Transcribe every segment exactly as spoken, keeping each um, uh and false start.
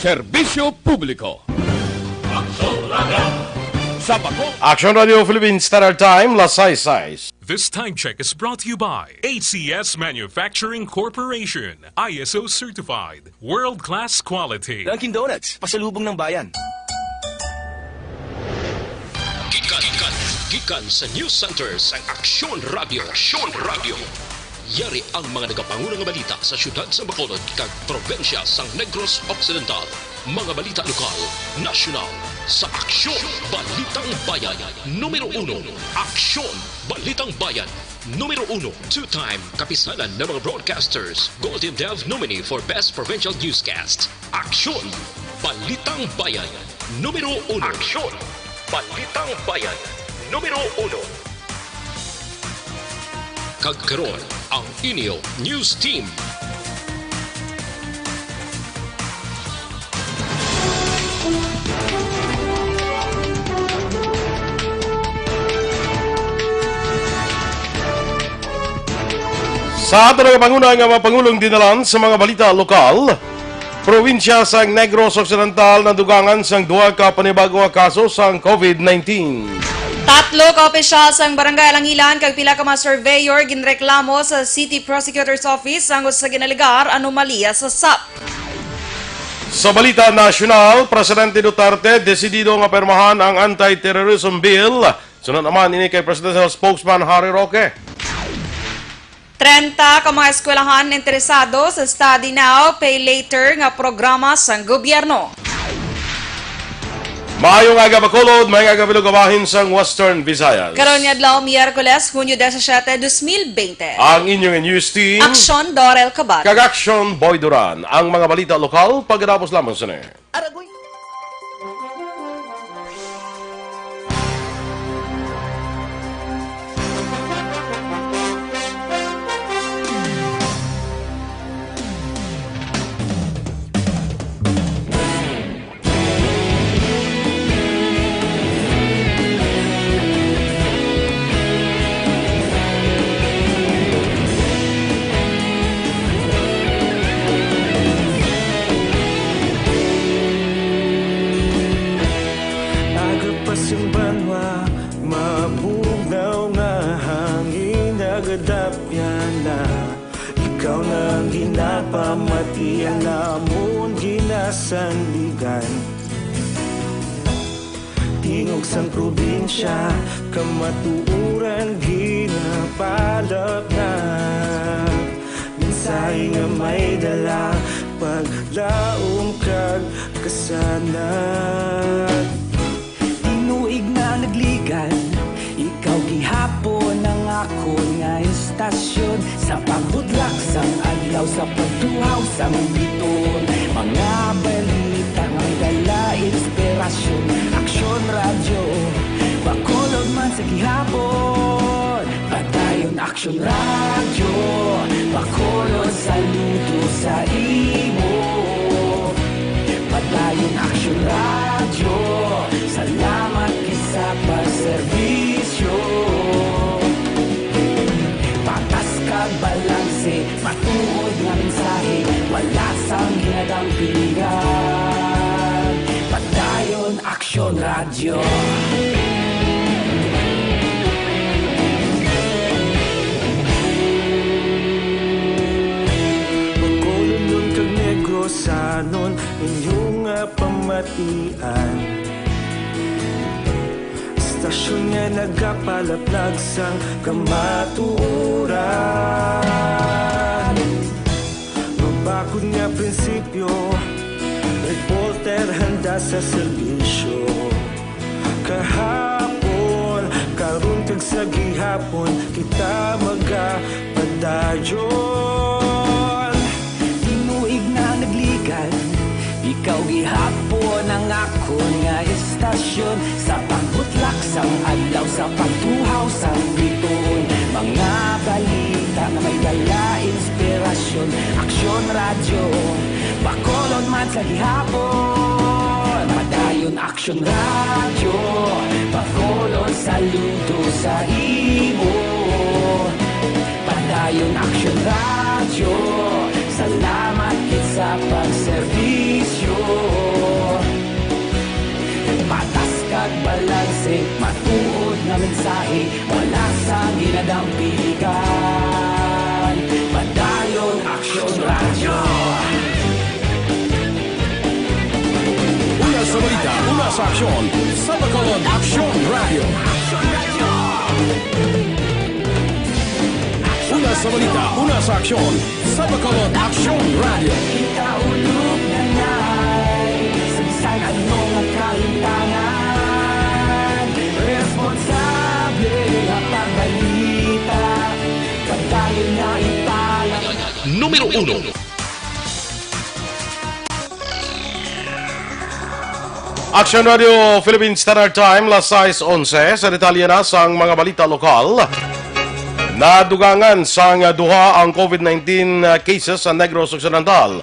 Serbisyo publiko. Sa Baco. Action Radio Philippines Standard Time, las sais sais. This time check is brought to you by A C S Manufacturing Corporation, I S O certified, world-class quality. Dunkin' Donuts, pasalubong ng bayan. Gikan, gikan, gikan sa News Center sang Aksyon Radio. Aksyon Radio. Yari ang mga nagapangulo nga balita sa siyudad sang Bacolod kag probinsya sang Negros Occidental. Mga balita lokal, nasyonal, sa Aksyon Balitang Bayan. Numero uno, Aksyon Balitang Bayan. Numero uno, two-time Kapisanan ng mga Broadcasters Golden Dove nominee for Best Provincial Newscast. Aksyon Balitang Bayan. Numero uno. Aksyon Balitang Bayan. Numero uno. Kag karon, ang inyo news team. Sa aton nga panguna nga mga pangulong dinalan sa mga balita lokal, probinsya sang Negros Occidental nadugangan sang duha ka panibag-o nga kaso sang COVID nineteen. Tatlo ka opisyal sang Barangay Alangilan kag pila ka mga surveyor ginreklamo sa City Prosecutor's Office sang usa ginalegar anomalya sa sap. Sa balita nasyonal, Presidente Duterte desidido nga pirmahan ang Anti-Terrorism Bill. Suno naman ini kay Presidential Spokesman Harry Roque. Trenta ka mga eskwelahan interesado sa Study Now, Pay Later nga programa sang gobyerno. Maayong aga, Bacolod. Maayong aga, bilog nga bahin sang Western Visayas. Karon nga adlaw, Miyerkules, Hunyo disisiete, dos mil bente. Ang inyong news team, Aksyon Dorel Kabat. Kag Aksyon Boy Duran. Ang mga balita lokal, pagkatapos lamang sini. Aragoy. Aga pa sing banwa, mabugnaw nga hangin nagadapyan na. Ikaw na ang ginapamati, ang amon ginasandigan. Tingog sang probinsya, kamatuoran ginapalapnag. Mensahe nga may dala, paglaom kag kasanag. Tinuig na nagligad, ikaw gihapon ang akon nga istasyon. Sa pagbutlak sang adlaw, sa pagtuhaw sang bituon, mga balita nga may dala inspirasyon. Aksyon Radyo, Bacolod man sa gihapon. Padayon Aksyon Radyo, Bacolod, saludo sa imo. Padayon Aksyon Radyo, salamat gid sa pagserbisyo. Patas kag balanse, matuod nga mensahe, wala sang ginadampingan. Padayon Aksyon Radyo. Bacolodnon kag Negrosanon, inyo nga pamatian. Istasyon nga nagapalaplag sang kamatuoran. Mabakod nga prinsipyo, reporter handa sa serbisyo. Kahapon, karon kag sa gihapon, kita magapadayon. Tinuig na nagligad, ikaw gihapon ang akon nga istasyon. Sa pagbutlak sang adlaw, sa pagtuhaw sang bituon, mga balita nga may dala inspirasyon. Aksyon Radyo, Bacolod man sa gihapon. Padayon Aksyon Radyo, Bacolod, saludo sa imo. Padayon Aksyon Radyo, salamat gid sa pagserbisyo. Wala sa ginadampigan. Padayon Aksyon Radyo. Una sa balita, una sa aksyon, sa Bacolod Aksyon Radyo. Una sa balita, una sa aksyon, sa Bacolod Aksyon Radyo. Kita ulog na nay, sa bisan ano nga kahintangan, responsable nga pagbalita, padayon na ipala. Numero uno. Action Radio Philippine Standard Time, las sais onse. Sa detalye na sang mga balita lokal, nadugangan sang duha ang COVID nineteen cases sa Negros Occidental.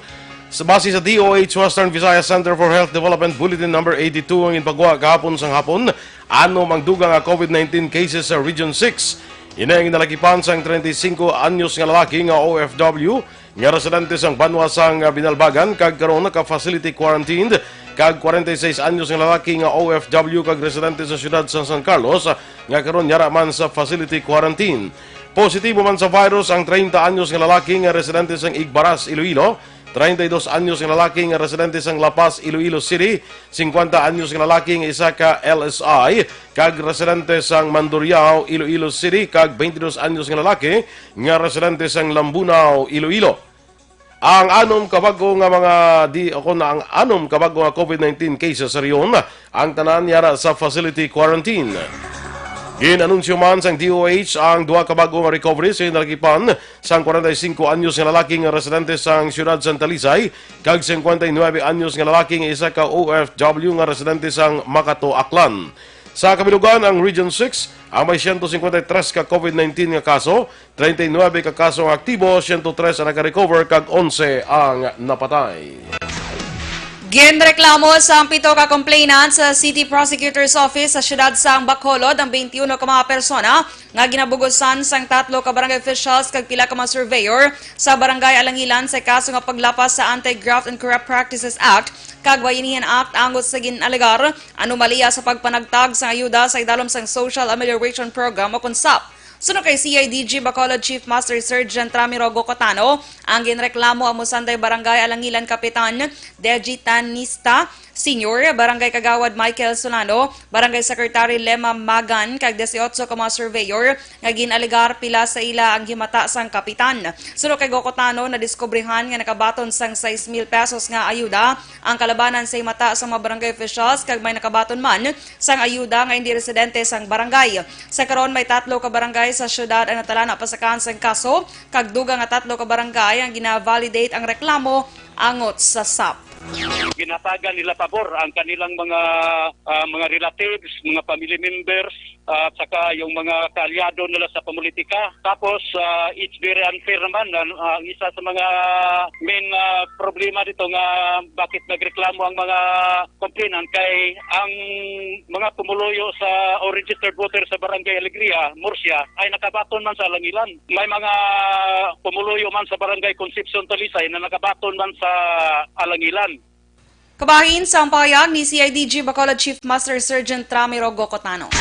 Sa base sa D O H Western Visayas Center for Health Development Bulletin Number eighty-two ang ginpagwa kahapon sang hapon, anom ang dugang nga COVID nineteen cases sa Region six. Ini ang ginalakipan sang treinta y cinco anyos nga lalaki nga O F W nga residente sang banwa sang Binalbagan kag karon naka-facility quarantined, kag kwarenta y seis anyos nga lalaki nga O F W kag residente sa siyudad sa San Carlos nga karon yara man sa facility quarantine. Positibo man sa virus ang treinta anyos nga lalaki nga residente sang Igbaras, Iloilo, treinta y dos anyos nga lalaki nga residente sang La Paz, Iloilo City, singkwenta anyos nga lalaki nga isa ka L S I, kag residente sang Mandurriao, Iloilo City, kag twenty-dos anyos nga lalaki nga residente sang Lambunao, Iloilo. Ang anom ka bag-o nga mga di, o kon ang anom ka bag-o nga COVID nineteen cases sa rehiyon, ang tanan yara sa facility quarantine. Gin-anunsyo man sang D O H ang duha ka bag-o nga recovery sa ginalakipan sang kwarenta y singko anyos nga lalaki nga residente sang siyudad sang Talisay kag singkwenta y nuebe anyos nga lalaki nga isa ka O F W nga residente sang Makato, Aklan. Sa kabilugan, ang Region six ang may siyento singkwenta y tres ka COVID nineteen nga kaso, treinta y nuebe ka kaso ang aktibo, siyento tres ang naka-recover, kag onse ang napatay. Ginreklamo sang pito ka complainant sa City Prosecutor's Office sa siyudad sang Bacolod ang twenty-uno ka mga persona nga ginabugusan sang tatlo ka barangay officials kag pila ka mga surveyor sa Barangay Alangilan sa kaso nga paglapas sa Anti-Graft and Corrupt Practices Act kag Bayanihan Act angot sa gin-alegar anomalya sa pagpanagtag sang ayuda sa idalom sang Social Amelioration Program o kon sap. Suno kay C I D G Bacolod Chief Master Sergeant Ramiro Gocotano, ang ginreklamo amo sanday Barangay Alangilan Kapitan Deji Tanista Senior, Barangay Kagawad Michael Solano, Barangay Secretary Lema Magan, kag dieciocho ka mga surveyor nga gin-alegar pila sa ila ang himata sang kapitan. Suno kay Gocotano, nadiskubrihan nga nakabaton sang sais mil pesos nga ayuda ang kalabanan sa himata sa mga barangay officials kag may nakabaton man sang ayuda nga indi residente sang barangay. Sa karon, may tatlo ka barangay sa siyudad ang natalana pasakaan sang kaso, kag dugang nga tatlo ka barangay ang gina-validate ang reklamo angot sa sap. Ginhatagan nila pabor ang kanilang mga, ah, mga relatives, mga family members, at saka yung mga kaalyado nila sa politika. Tapos, ah, it's very unfair naman na, ah, ang isa sa mga main, ah, problema dito nga bakit nagreklamo ang mga complainant kay ang mga pumuluyo sa o registered voter sa Barangay Alegria, Murcia, ay nakabaton man sa Alangilan. May mga pumuluyo man sa Barangay Concepcion, Talisay na nakabaton man sa Alangilan. Kabahin sa pahayag ni C I D G Bacolod Chief Master Sergeant Ramiro Gocotano.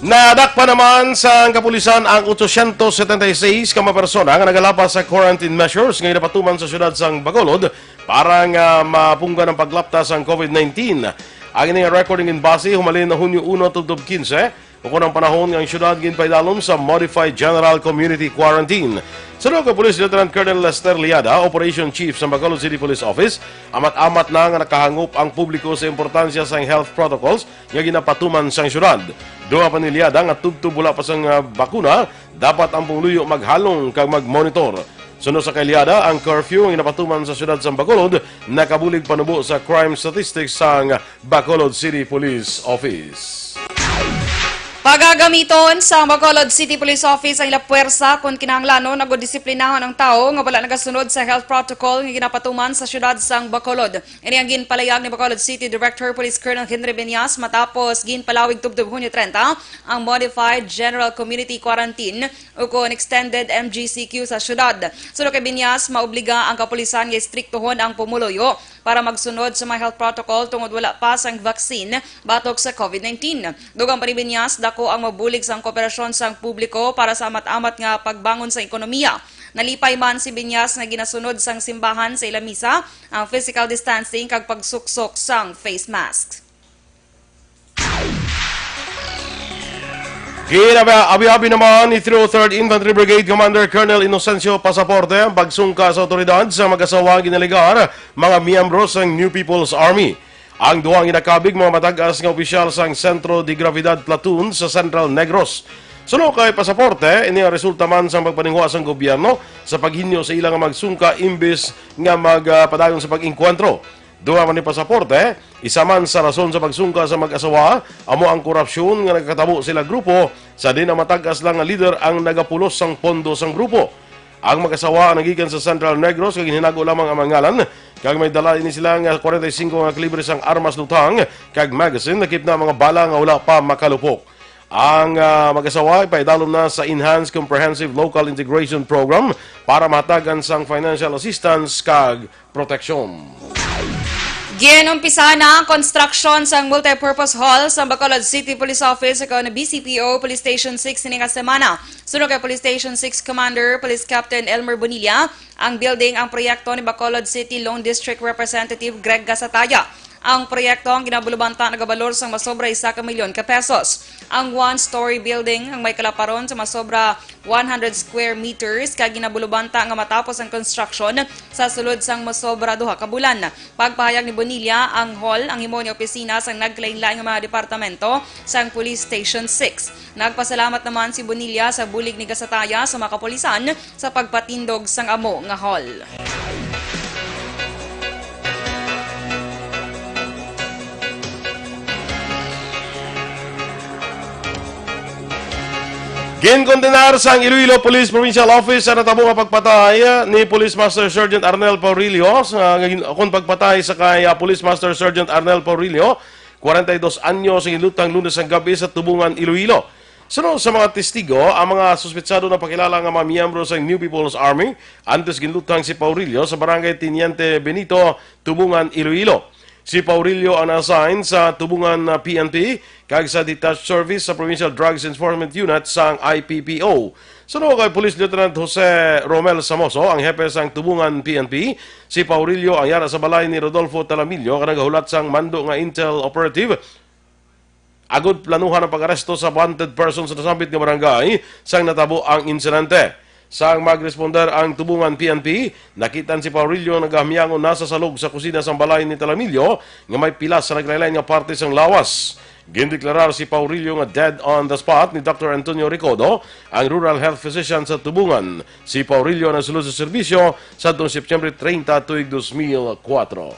Nadakpan naman sang kapulisan ang otsosyentos setenta y seis ka mga persona nga nagalapas sa quarantine measures nga ginapatuman sa siyudad sang Bacolod para nga mapunggan ang paglapta sang COVID nineteen. Ang ini nga record ang ginbase humalin Hunyo uno tubtob kinse, ukon ang panahon nga ang siyudad ginpaidalom sa Modified General Community Quarantine. Suno kay Police Lieutenant Colonel Lester Liada, Operation Chief sa Bacolod City Police Office, amat-amat na nga nakahangop ang publiko sa importansya sang health protocols nga ginapatuman sang siyudad. Dugang pa ni Liada nga tubtob wala pa sang, ah, bakuna, dapat ang pumuluyo maghalong kag magmonitor. Suno sa kay Liada, ang curfew nga ginapatuman sa siyudad sang Bacolod nakabulig panubo sa crime statistics sang Bacolod City Police Office. Pagagamiton sa Bacolod City Police Office ang ila puwersa kon kinahanglanon agud disiplinahon ang tawo nga wala nagasunod sa health protocol nga ginapatuman sa siyudad sang Bacolod. Ini ang ginpalayag ni Bacolod City Director Police Colonel Henry Beñas matapos ginpalawig tubtob Hunyo treinta ang Modified General Community Quarantine ukon Extended M G C Q sa siyudad. Suno kay Beñas, maobliga ang kapulisan nga istriktohon ang pumuluyo para magsunod sa mga health protocol tungod wala pa sang vaccine batok sa COVID nineteen. Dugang pa ni Binyas, dako ang mabulig sang kooperasyon sang publiko para sa amat-amat nga pagbangon sa ekonomiya. Nalipay man si Binyas nga ginasunod sang simbahan sa ila misa ang physical distancing kag pagsuksok sang face mask. Ginabi-abi naman ni three oh third Infantry Brigade Commander Colonel Inocencio Pasaporte ang pagsungka sa awtoridad sa mag-asawa nga ginalegar mga miyembro sang New People's Army. Ang duha nga ginakabig mga matag-as nga opisyal sang Centro de Gravidad Platoon sa Central Negros. Suno kay Pasaporte, ini ang resulta man sang pagpaninguha sang gobyerno sa paghinyo sa ila nga magsungka imbis nga magpadayon sa pag-engkwentro. Dugang pa ni Pasaporte, isa man sa rason sa pagsungka sa mag-asawa amo ang korupsyon nga nagakatabo sa ila grupo, sa diin ang matag-as lang nga lider ang nagapulos sang pondo sang grupo. Ang mag-asawa ang nagikan sa Central Negros kag ginhinago lamang ang mga ngalan, kag may dala ini sila nga forty-five nga kalibre sang armas, luthang kag magazine, lakip na ang mga bala nga wala pa makalupok. Ang, ah, mag-asawa ipaidalom na sa Enhanced Comprehensive Local Integration Program para mahatagan sang financial assistance kag proteksyon. Ginumpisa na ang construction sang multipurpose hall sa Bacolod City Police Office, kon B C P O Police Station six, ini nga semana. Suno kay Police Station six Commander Police Captain Elmer Bonilla, ang building ang proyekto ni Bacolod City Lone District Representative Greg Gasataya. Ang proyekto ang ginabulubanta nagabalor sang masobra isa ka milyon ka pesos. Ang one-story building ang may kalaparon sa masobra one hundred square meters kag ginabulubanta nga matapos ang construction sa sulod sang masobra duha ka bulan. Pagpahayag ni Bonilla, ang hall ang himo ni opisina sang nagkalainlain nga mga departamento sang Police Station six. Nagpasalamat naman si Bonilla sa bulig ni Gasataya sa mga kapulisan sa pagpatindog sang amo nga hall. Ginkondenar sang Iloilo Police Provincial Office ang natabo nga pagpatay ni Police Master Sergeant Arnel Paurilio sa, kon pagpatay sa kay, ah, Police Master Sergeant Arnel Paurilio, kwarenta y dos anyos, ang ginluthang Lunes sang gabi sa Tubungan, Iloilo. Suno sa mga testigo, ang mga suspetsado napakilala nga mga miyembro sa New People's Army, antes ginluthang si Paurilio sa Barangay Teniente Benito, Tubungan, Iloilo. Si Paurilio ang na-assign sa Tubungan, ah, P N P kag sa Detached Service sa Provincial Drugs Enforcement Unit sang I P P O. Suno kay Police Lieutenant Jose Romel Samoso, ang hepe sang Tubungan P N P, si Paurilio ang yara sa balay ni Rodolfo Talamillo nga nagahulat sang mando nga intel operative agod planuhan ang pag-aresto sa wanted person sa nasambit nga barangay sang natabo ang insidente. Sang magresponder ang Tubungan P N P, nakitan si Paurilio nagahamiangon na sa salog sa kusina sang balay ni Talamillo nga may pilas sa naglain-lain nga parte sang lawas. Gindeklarar si Paurilio nga dead on the spot ni Doctor Antonio Recodo, ang rural health physician sa Tubungan. Si Paurilio nagsulod sa serbisyo sadtong September treinta, tuig dos mil kuwatro.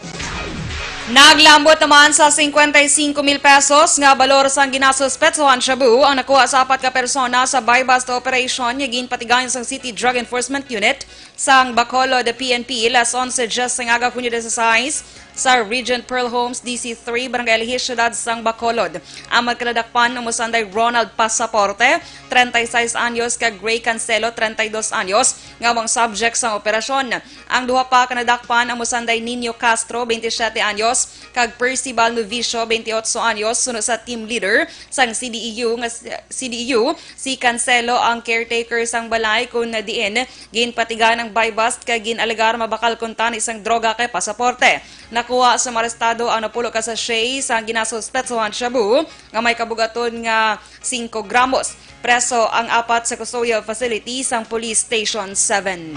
Naglambot naman sa cincuenta y cinco mil pesos nga balor sang ginasuspetsohan shabu ang nakuha sa apat ka persona sa buy-bust operation nga ginpatigayon sang City Drug Enforcement Unit sang Bacolod P N P, las onse diyes sang aga, Hunyo dieciséis, sa Regent Pearl Homes, D C three, Barangay Alihis, Siyudad sang Bacolod. Ang mga kinadakpan amo sanday Ronald Pasaporte, treinta y seis anyos, kag Ray Cancelo, treinta y dos anyos, nga amo ang subject sang operasyon. Ang duha pa ka nadakpan amo sanday Nino Castro, veintisiete anyos, kag Percival Novicio, veintiocho anyos, suno sa team leader sang C D E U nga si, C D E U, si Cancelo ang caretaker sang balay, kun diin ginpatigan ang buy-bust kag gin-alegar mabakal kuntani sang droga kay Pasaporte. Nakuha sa mga arestado ang napulo ka sachet sa ginasuspetsohan shabu nga may kabugaton nga singko gramos. Preso ang apat sa custodial facility sang Police Station seven.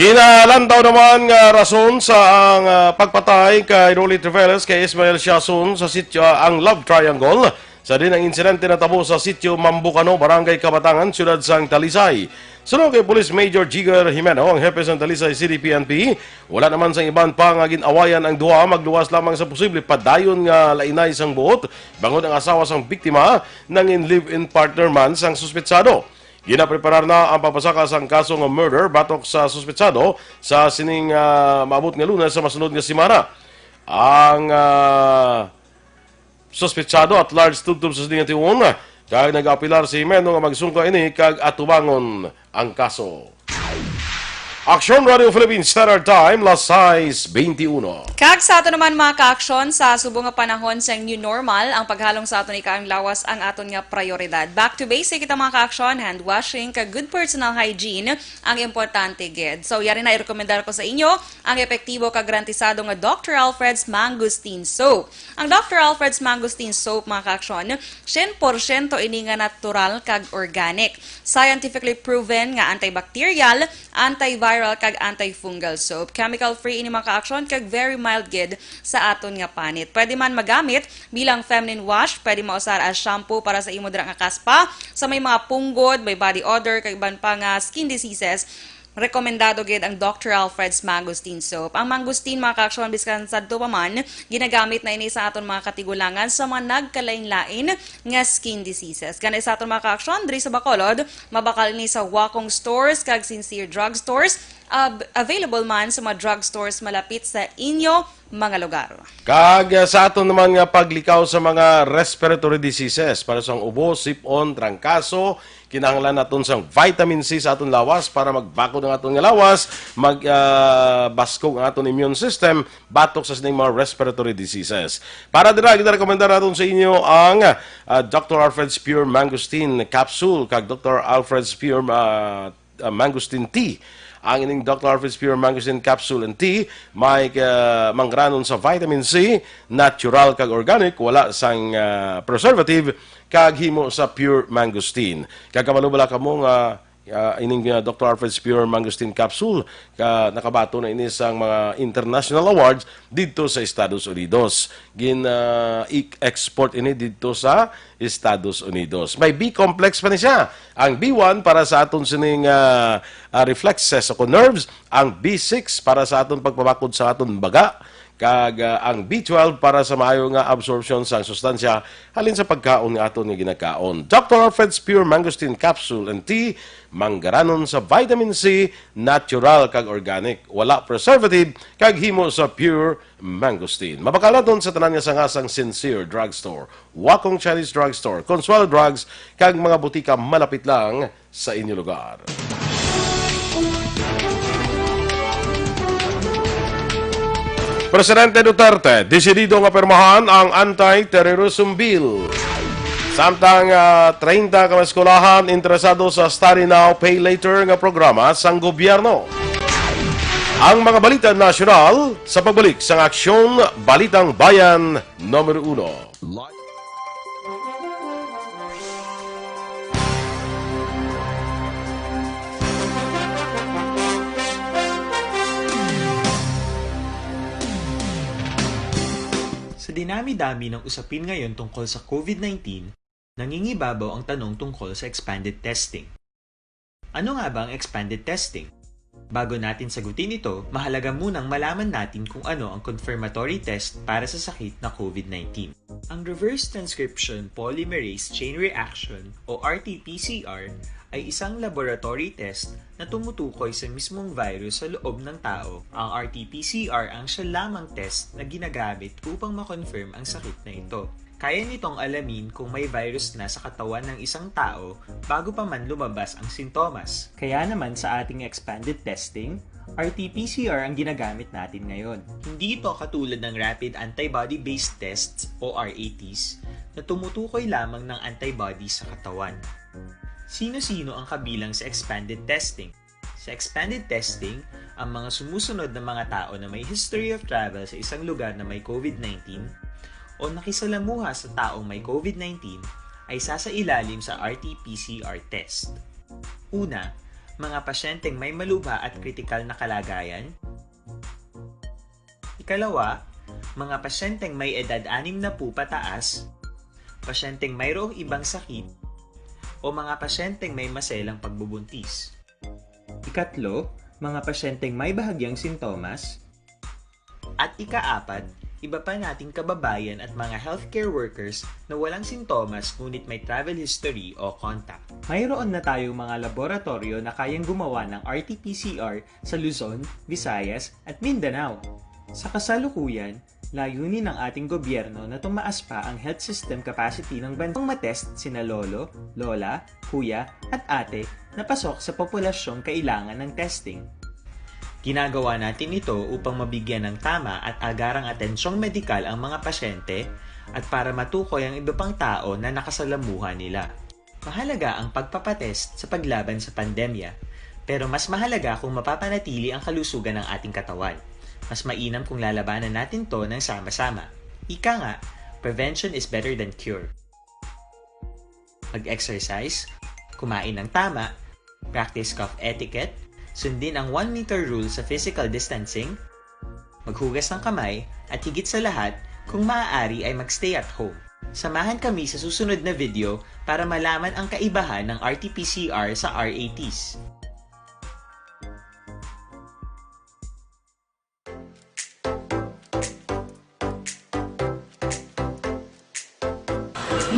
Ginalantaw naman nga rason sa ang, ah, pagpatay kay Rolly Treveles kay Ismael Siason sa sitio, ah, ang love triangle sa diin ang insidente natabo sa sitio Mambucano, Barangay Kabatangan, Siyudad sang Talisay. Suno kay Police Major Jigger Jimeno, ang hepe sang Talisay City P N P, wala naman sang iban pa nga gin-awayan ang duha, magluwas lamang sa posible padayon nga lainay sang buot, bangod ang asawa sang biktima nangin live-in partner man sang suspetsado. Ginapreparar na ang pagpasaka sang kaso nga murder batok sa suspetsado sa sining, ah, maabot nga Lunes sa masunod nga semana. Ang, ah, suspetsado at large tubtob sa sining nga tion, kag nag-apilar si Jimeno nga magsungka ini kag atubangon ang kaso. Aksyon Radio Philippines Standard Time, las sais beintiuno. Kag sa ato naman, mga ka-aksyon, sa subong nga panahon sang new normal, ang paghalong sa aton ikaang lawas ang aton nga prioridad. Back to basic kita, mga ka-aksyon, hand washing kag good personal hygiene ang importante gid. So, yari na irekomendar ko sa inyo ang epektibo kag garantisado nga Doctor Alfred's Mangosteen Soap. Ang Doctor Alfred's Mangosteen Soap, mga ka-aksyon, syen porsyento ini nga natural kag organic. Scientifically proven nga antibacterial, antiviral, kag antifungal soap. Chemical-free ini, mga ka-aksyon, kag very mild gid sa aton nga panit. Pwede man magamit bilang feminine wash, pwede mausar as shampoo para sa imo dira nga kaspa, sa may mga punggod, may body odor, kag iban pa nga skin diseases. Rekomendado gid ang Doctor Alfred's Mangosteen Soap. Ang mangosteen, mga ka-aksyon, biskan sadto pa man, ginagamit na ini sa aton mga katigulangan sa mga nagkalain-lain nga skin diseases. Gani sa aton, mga ka-aksyon, diri sa Bacolod, mabakal ini sa Wakong Stores kag Sincere Drug Stores. Ab- available man sa mga drug stores malapit sa inyo mga lugar. Kag, ah, sa aton naman nga paglikaw sa mga respiratory diseases, para sa ubo, sip-on, trangkaso, kinahanglan naton sang vitamin C sa aton lawas para magbakod ang aton nga lawas, mag, ah, baskog ang aton immune system batok sa sining mga respiratory diseases. Para dira, ginarekomendar naton sa inyo ang, ah, Doctor Alfred's Pure Mangosteen Capsule kag Doctor Alfred's Pure, ah, ah, Mangosteen Tea. Ang ining Doctor Alfred's Pure Mangosteen Capsule and Tea may, ah, manggaranon sa vitamin C, natural kag organic, wala sang, ah, preservative, kag himo sa pure mangosteen. Kag kabalo bala kamo nga, ah, ining, ah, Doctor Alfred's Pure Mangosteen Capsule, ka nakabaton na ini sang mga international awards didto sa Estados Unidos. Gin, ah, i-export ini didto sa Estados Unidos. May B complex pa ni siya. Ang B one para sa aton sining, ah, ah, reflexes o kon nerves, ang B six para sa aton pagpabakod sa aton baga, kag, ah, ang B twelve para sa maayo nga absorption sang sustansya halin sa pagkaon nga aton nga ginakaon. Doctor Alfred's Pure Mangosteen Capsule and Tea, manggaranon sa vitamin C, natural kag organic, wala preservative, kag himo sa pure mangosteen. Mabakal naton sa tanan nga sanga sang Sincere Drugstore, Wakong Chinese Drugstore, Consuelo Drugs, kag mga butika malapit lang sa inyo lugar. Presidente Duterte desidido nga pirmahan ang Anti-Terrorism Bill. Samtang, ah, treinta ka mga eskwelahan interesado sa Study Now, Pay Later nga programa sang gobyerno. Ang mga balita nasyonal sa pagbalik sang Aksyon Balitang Bayan Numero Uno. Sa dinami-dami ng usapin ngayon tungkol sa COVID nineteen, nangingibabaw ang tanong tungkol sa expanded testing. Ano nga ba ang expanded testing? Bago natin sagutin ito, mahalaga munang malaman natin kung ano ang confirmatory test para sa sakit na COVID nineteen. Ang reverse transcription polymerase chain reaction o R T P C R ay isang laboratory test na tumutukoy sa mismong virus sa loob ng tao. Ang R T P C R ang siya lamang test na ginagamit upang ma-confirm ang sakit na ito. Kaya nitong alamin kung may virus na sa katawan ng isang tao bago pa man lumabas ang sintomas. Kaya naman sa ating expanded testing, R T P C R ang ginagamit natin ngayon. Hindi ito katulad ng rapid antibody-based tests o R A Ts na tumutukoy lamang ng antibody sa katawan. Sino-sino ang kabilang sa expanded testing? Sa expanded testing, ang mga sumusunod na mga tao na may history of travel sa isang lugar na may COVID nineteen o nakisalamuha sa taong may COVID nineteen ay sasailalim sa R T P C R test. Una, mga pasyenteng may malubha at kritikal na kalagayan. Ikalawa, mga pasyenteng may edad anim na pu pataas, pasyenteng mayroong ibang sakit, o mga pasyenteng may maselang pagbubuntis. Ikatlo, mga pasyenteng may bahagyang sintomas. At ikaapat, iba pa nating kababayan at mga healthcare workers na walang sintomas ngunit may travel history o contact. Mayroon na tayong mga laboratoryo na kayang gumawa ng R T P C R sa Luzon, Visayas, at Mindanao. Sa kasalukuyan, layunin ng ating gobyerno na tumaas pa ang health system capacity ng bansa. Kung matest sina lolo, lola, kuya, at ate na pasok sa populasyong kailangan ng testing. Ginagawa natin ito upang mabigyan ng tama at agarang atensyong medikal ang mga pasyente at para matukoy ang iba pang tao na nakasalamuha nila. Mahalaga ang pagpapatest sa paglaban sa pandemya, pero mas mahalaga kung mapapanatili ang kalusugan ng ating katawan. Mas mainam kung lalabanan natin to ng sama-sama. Ika nga, prevention is better than cure. Mag-exercise, kumain ng tama, practice cough etiquette, sundin ang one meter rule sa physical distancing, maghugas ng kamay, at higit sa lahat, kung maaari ay mag-stay at home. Samahan kami sa susunod na video para malaman ang kaibahan ng R T P C R sa R A Ts.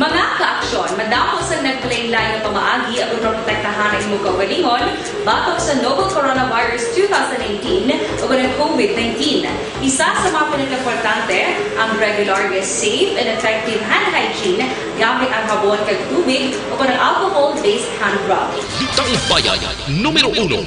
Mga ka-aksyon, madamo sang naglain-lain nga pamaagi aron maprotektahan ang imo kaugalingon batok sa novel coronavirus two thousand nineteen o ang COVID nineteen. Isa sa mga pinakaimportante, ang regular nga safe and effective hand hygiene gamit ang habon kag tubig o ang alcohol-based hand rub. Tambayan numero uno.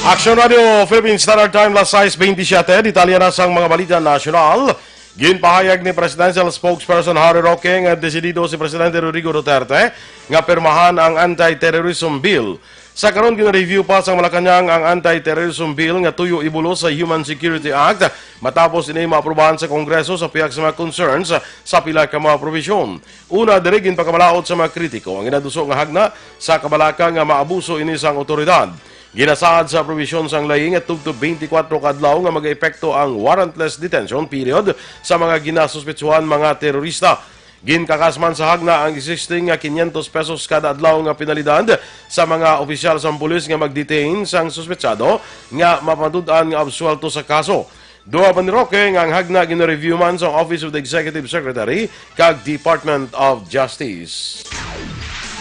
Action Radio Philippine Standard Time, las sais bentisiete. Detalye na sang mga balita nasyonal. Ginpahayag ni Presidential Spokesperson Harry Roque nga desidido si Presidente Rodrigo Duterte nga pirmahan ang Anti-Terrorism Bill. Sa karon, gina-review pa sang Malacañang ang Anti-Terrorism Bill nga tuyo ibulos sa Human Security Act matapos ini maaprubahan sa Kongreso sa pihak sa mga concerns sa pila ka mga probisyon. Una, diri ginpakamalaut sa mga kritiko ang ginaduso nga hagna sa kabalaka nga maabuso ini sang awtoridad. Ginasaad sa probisyon sang layi nga tubtob twenty-four ka adlaw nga mag-epekto ang warrantless detention period sa mga ginasuspetsuhan mga terorista. Ginkakas man sa hagna ang existing nga quinientos pesos kada adlaw nga penalidad sa mga opisyal sang pulis nga mag-detain sang suspetsado nga mapatud-an nga absuwelto sa kaso. Dugang pa ni Roque nga ang hagna gina-review man sa Office of the Executive Secretary kag Department of Justice.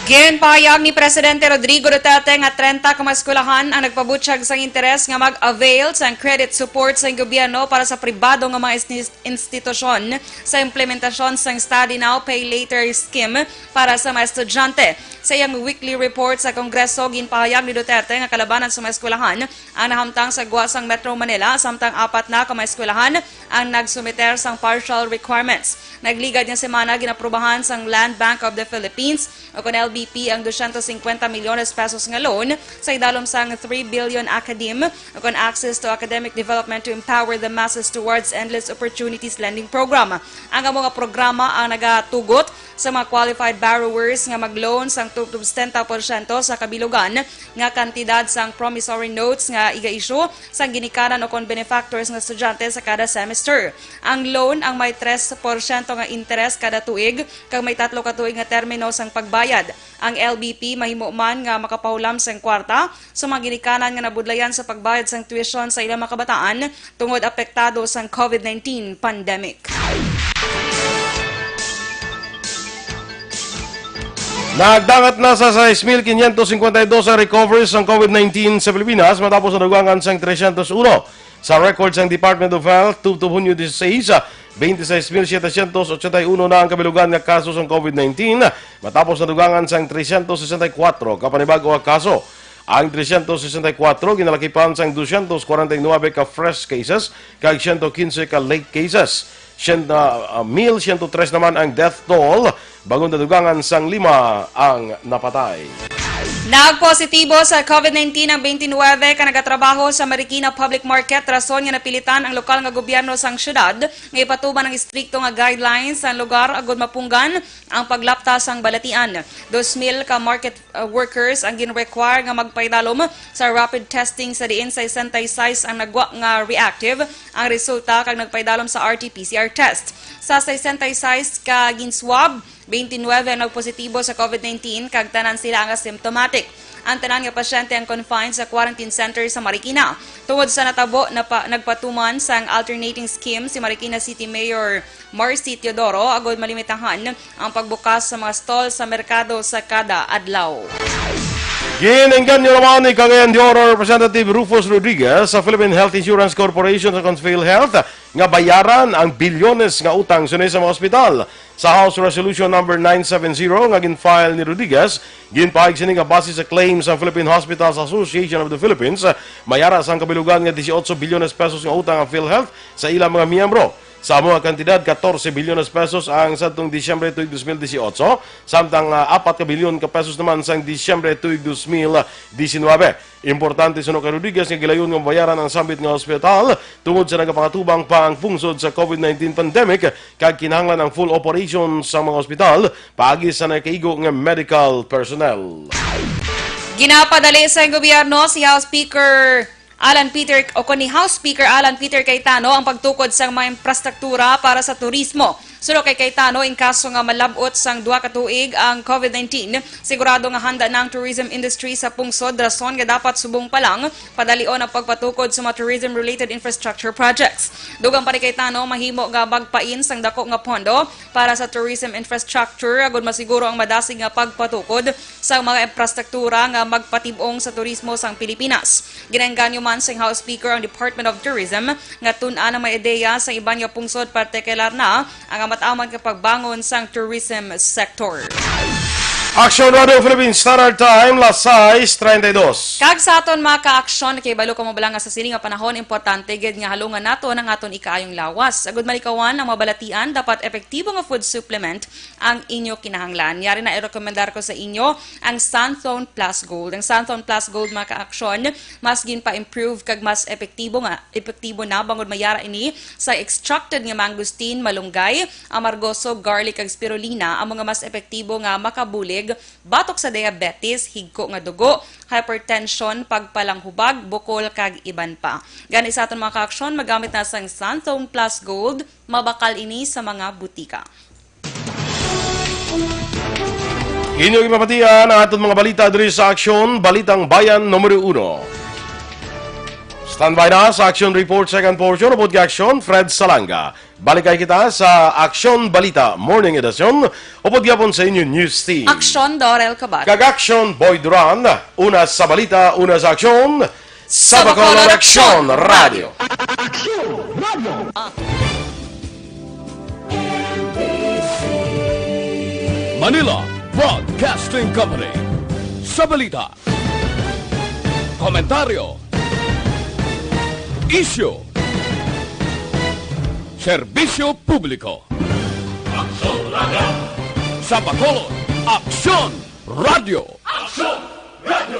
Ginpahayag ni Presidente Rodrigo Duterte nga trenta ka mga eskwelahan ang nagpabutyag sang interes nga mag-avail sang credit support sang gobyerno para sa pribado nga mga isnis-, institusyon sa implementasyon sang Study Now, Pay Later scheme para sa mga estudyante. Sa iyang weekly report sa Kongreso, ginpahayag ni Duterte nga kalabanan sa mga eskwelahan ang nahamtang sa gwa sang Metro Manila, samtang apat na ka mga eskwelahan ang nagsumiter sang partial requirements. Nagligad nga semana, ginaprubahan sang Land Bank of the Philippines, o kon L B P, ang dosyentos singkwenta milyones pesos nga loan sa idalom sang three billion ACADEM, o kon Access to Academic Development to Empower the Masses Towards Endless Opportunities Lending Program. Ang amo nga programa ang nagatugot sa mga qualified borrowers nga mag-loan sang tubtob setenta porsyento sa kabilugan nga kantidad sang promissory notes nga iga-issue sang ginikanan o kon benefactors nga estudyante sa kada semester. Ang loan ang may tres porsyento nga interes kada tuig kag may tatlo ka tuig nga termino sang pagbayad. Ang L B P mahimo man nga makapahulam sang kwarta sa mga ginikanan nga nabudlayan sa pagbayad sang tuition sa ilang mga kabataan tungod apektado sang COVID nineteen pandemic. Nagdangat na sa sais mil quinientos cincuenta y dos ang recoveries sang COVID nineteen sa Pilipinas matapos nadugangan sang tresyentos uno. Sa record sang Department of Health, tubtob Hunyo dieciséis, veintiséis mil setecientos ochenta y uno na ang kabilugan nga kaso sang COVID nineteen, matapos nadugangan sang tresyentos sesenta y kuwatro ka panibag-o nga kaso. Ang tresyentos sesenta y kuwatro ginalakipan sang dosyentos kwarenta y nuebe ka fresh cases kag siyento kinse ka late cases. Siyenta, ah, mil siyento tres naman ang death toll, bangod nadugangan sang lima ang napatay. Nagpositibo sa COVID nineteen ang twenty-nine ka nagatrabaho sa Marikina Public Market, rason nga napilitan ang lokal nga gobyerno sang syudad nga ipatuman ang istrikto nga guidelines sa lugar agud mapunggan ang paglapta sang balatian. Dos mil ka market, uh, workers ang gin-require nga magpaidalom sa rapid testing sa diin sesenta y seis ang nagwa nga reactive ang resulta kag nagpaidalom sa R T P C R test. Sa sesenta y seis ka gin-swab, twenty-nine ang nagpositibo sa COVID nineteen kag tanan sila ang asymptomatic. Ang tanan nga pasyente ang confined sa quarantine center sa Marikina. Tungod sa natabo, napa-, nagpatuman sang alternating scheme si Marikina City Mayor Marcy Teodoro agud malimitahan ang pagbukas sa mga stall sa merkado sa kada adlaw. Gin-engganyo naman ni Cagayan de Oro Representative Rufus Rodriguez sa Philippine Health Insurance Corporation o kon PhilHealth nga bayaran ang bilyones nga utang sini sa mga ospital. Sa House Resolution Number nine seven zero nga gin-file ni Rodriguez, ginpahayag sini nga base sa claim sang Philippine Hospitals Association of the Philippines, mayara sang kabilugan nga dieciocho bilyones pesos nga utang ang PhilHealth sa ilang mga miyembro. Sa amo nga kantidad, catorce bilyones pesos ang sadtong Disyembre tuig dos mil dieciocho, samtang, ah, apat ka bilyon ka pesos naman sang Disyembre tuig dos mil diecinuebe. Importante suno kay Rodriguez nga gilayon nga mabayaran ang sambit nga ospital tungod sa nagapangatubang pa ang pungsod sa COVID nineteen pandemic kag kinahanglan ang full operation sa mga ospital paagi sa nakaigo nga medical personnel. Ginapadali sang gobyerno si House Speaker Alan Peter, o kon ni House Speaker Alan Peter Cayetano, ang pagtukod sang mga infrastruktura para sa turismo. Suno kay Cayetano, in kaso nga malab-ot sang duha ka tuig ang COVID nineteen, sigurado nga handa na ang tourism industry sa pungsod, rason nga dapat subong pa lang padalion ang pagpatukod sa mga tourism-related infrastructure projects. Dugang pa ni Cayetano, mahimo nga magpain sang dako nga pondo para sa tourism infrastructure agud masiguro ang madasig nga pagpatukod sa mga infrastruktura nga magpatib-ong sa turismo sang Pilipinas. Ginaengganyo man sang House Speaker ang Department of Tourism nga tun-an ang mga ideya sa iban nga pungsod, partikular na ang amat-amat nga pagbangon sang tourism sector. Aksyon Radio Philippines Standard Time, las sais treinta y dos. Kag sa aton mga ka-aksyon, kay balo ka mo bala nga sa sini nga panahon, importante gid nga halungan naton ang aton ikaayong lawas. Agud malikawan ang mga balatian, dapat epektibo nga food supplement ang inyo kinahanglan. Yari na, i-rekomendar ko sa inyo ang Santhone Plus Gold. Ang Santhone Plus Gold, mga ka-aksyon, mas ginpa-improve kag mas epektibo nga, epektibo na bangod mayara ini sa extracted nga mangosteen, malunggay, amargoso, garlic, kag spirulina, amo nga mas epektibo nga makabulig batok sa diabetes, higko nga dugo, hypertension, pagpalanghubag, bukol, kag iban pa. Gani sa aton mga ka-aksyon, magamit na sang Santhone Plus Gold, mabakal ini sa mga butika. Inyo gipapatian ang aton mga balita diri sa Aksyon, Balitang Bayan Numero Uno. Standby na sa Aksyon Report, second portion, upod kay Aksyon, Fred Salanga. Balik kay kita sa Aksyon Balita Morning Edition, upod gyapon sa inyo news team. Aksyon, Dorel Cabat. Kag Aksyon, Boy Duran. Una sa balita, una sa aksyon, sa Bacolod Aksyon Radio. Aksyon Radio. Manila Broadcasting Company. Sa balita, komentaryo, isyu, serbisyo publiko. Aksyon Radio. Sa Bacolod, Aksyon Radio. Aksyon Radio.